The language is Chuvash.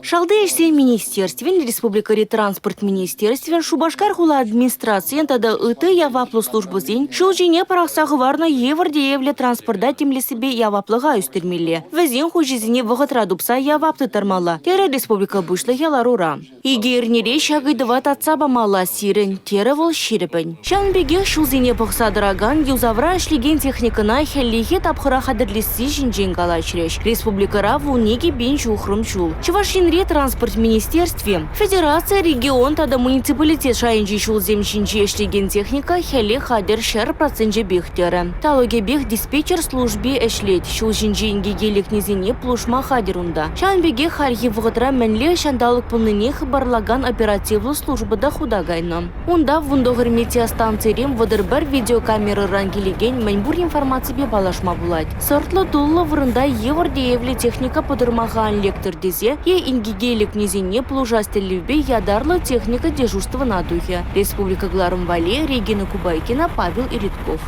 Шалти ӗҫсен министерствин, республикӑри транспорт министерствин, Шупашкар хула администрацийӗн тата ытти яваплӑ службӑсен ҫул ҫине пӑрахса хӑварнӑ йывӑр тиевлӗ транспорта тимлессипе яваплӑха ӳстермелле, вӗсен хуҫисене вӑхӑтра тупса явап тыттармалла терӗ республика Пуҫлӑхӗ ларура. Икӗ эрнере ҫак ыйтӑва татса памалла сирӗн, терӗ вӑл ҫирӗппӗн. Ҫавӑн пекех ҫулсене пӑхса тӑракан, юсавра ӗҫлекен техникӑна хӗллехи тапхӑра хатӗрлесси ҫинчен калаҫрӗҫ. Республикӑра 12 пин ҫухрӑм ҫул. Чӑваш Енри транспорт министерстви федераци, регион тата муниципалитет шайӗнчи ҫулсем ҫинче ӗҫлекен техника хӗле хатӗр 100 проценчӗпех терӗ. Талӑкӗпех диспетчер служби ӗҫлет, ҫул ҫинче инкеке лекнисене пулӑшма хатӗр унта. Ҫавӑн пекех хальхи вӑхӑтра мӗнле ҫанталӑк пулнине хыпарлакан оперативлӑ служба та хута кайнӑ. Унта 19 метеостанцире 31 видеокамерӑран килекен мӗнпур информаципе паллашма пулать. Сӑртлӑ-туллӑ вырӑнта йывӑр тиевлӗ техника пӑтӑрмаха ан лектӗр тесе е инкеке лекнисене пулӑшас тӗллевпе ятарлӑ техника дежурствӑна тухӗ. Республика кӑларӑм валли Регина Кубайкина, Павел Иритков.